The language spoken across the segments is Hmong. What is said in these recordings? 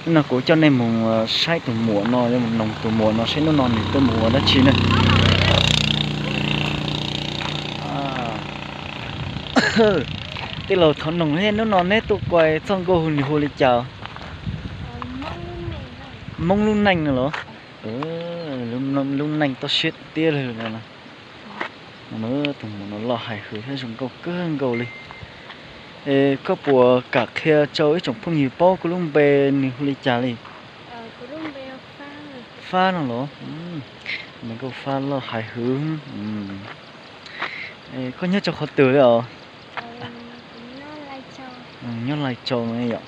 Hnub no kuv coj nej mus saib tus muam no, mus noog tus muam no saib hnub no nws tuaj mus ua dab tsi na. Tij laug, thov noog thiab, hnub no neb tuaj kuas txoj nkauj nws hu li cas? Hmoob lub neej no los? Lub neej toj siab tiag li no. Tus muam no loj hais hwv thiab zoo nkauj kawg nkaus li. Es koj puas kam qhia rau ib tsoom phooj ywg paub koj lub npe nws hu li cas li? Fab no los? Nws nkauj Fab loj hais hwv. Koj nyob rau qhov twg li os? Nyob Lai Châu no yom.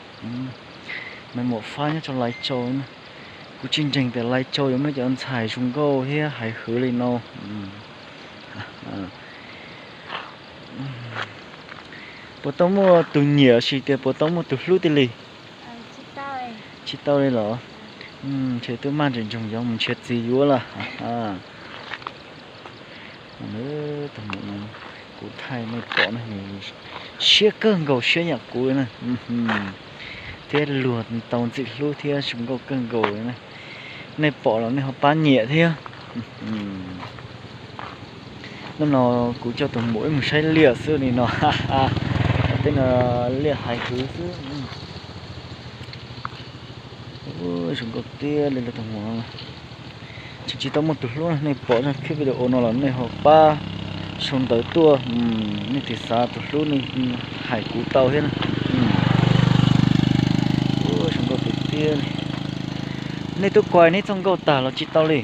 Me muam Fab nyob rau Lai Châu na. Kuv tsis ntseeg tias Lai Châu yuav muaj cov ntxhais zoo nkauj thiab hais hwv li no. Puas tau muaj tus nyiam, sis tias puas tau muaj tus hlub tiag li? Tsis tau li los? Ntshe twb maj ntsees ntsoog yuav mus nrhiav txiv yuav lawm. Tus muam no kuv thaij nej pom na, nws siab kawg nkaus, siab yam kuv li na. Thiab luag tau ntxim hlub thiab zoo nkauj kawg nkaus li na. Nej pom los nej ho pab nyiam thiab. Hnub no kuv coj tus muam wb mus saib liaj xwb li no. Tej no liaj hais hwv xwb. Zoo nkauj tiag li tus muam no. Tseem tsis tau muaj tus hlub, nej pom zaj clip video no los nej ho pab sau ntawv tuaj, nej twb xav tus hlub, nej hais kuv tau thiab na. Zoo nkauj tiag tiag li. Nej tuaj kuas neb txoj nkauj tag los tsis tau li?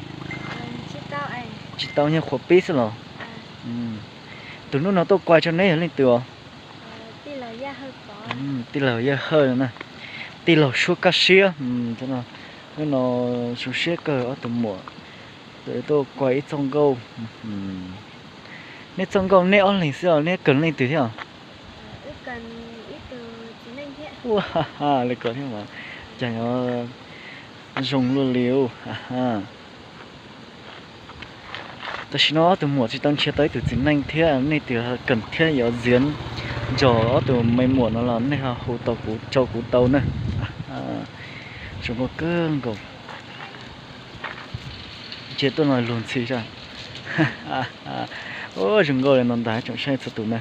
Tsis tau, nyuag qhuav pib xwb los? Tus hnub no tuaj kuas rau neb yog leej twg os? Tij laug Yaj Hawj na. Tij laug Suab Kaj Siab. Hnub no zoo siab kawg ob tug muam tuaj kuas ib txoj nkauj. Neb txoj nkauj neb ob leeg xwb os, neb kawm leej twg thiab os? Ua ha ha li ko thiab mas, cas yuav zoo luaj li. Tam sim no ob tug muam tsis tau nrhiav tau ib tug txiv neej thiab, nej twg kawm thiab yuav ziav nrog ob tug me muam no los nej ho hu tau kuv, rau kuv tau na. Zoo nkauj kawg nkaus. Ntsia tuaj no luag ntxhi zaj. Zoo nkauj li no ntag tsoom saib txhua tus na.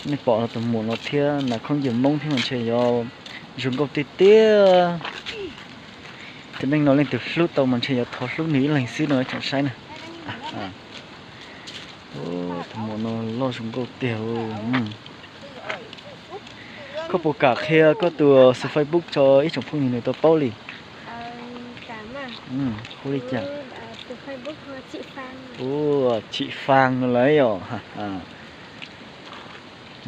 Nej pom tus muam no thiab nas khoom yawg Hmoob thiab mas ntshe yuav zoo nkauj tiag tiag. Tus neeg no leej twg hlub tau mas ntshe yuav thov hlub nws ib leeg xwb no tsoom saib na. Tus muam no loj zoo nkauj tiag. Koj puas kam qhia koj tus xov Facebook rau ib tsoom phooj ywg nws tau paub li? Hu li cas? Ua Tshim Faa no lawm yom.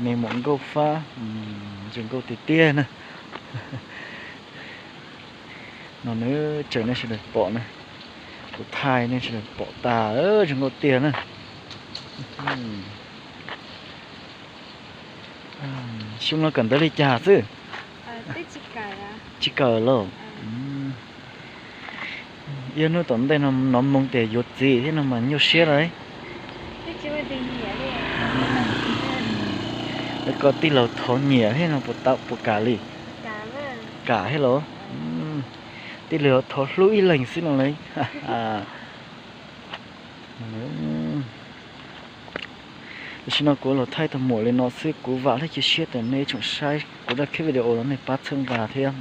Me muam nkauj Fab, zoo nkauj tiag tiag na. No nws tseem nej sawv daws pom na, kuv thaij nej sawv daws pom tas zoo nkauj tiag na. Xyoo no kawm ntawv li cas xwb? Tsis kawm los? Ib hnub tom ntej no hnov moo tias yuav txiv thiab no mas nyuaj siab lawm. Lawv ko tij laug thov nyiam thiab no puas kam li? Kam thiab los? Tij laug thov hlub ib leeg xwb no li. Tam sim no kuv los thaij tau muam li no xwb, kuv vam thiab cia siab tias nej tsoom saib kuv zaj clip video no nej pab txhawb nqa thiab.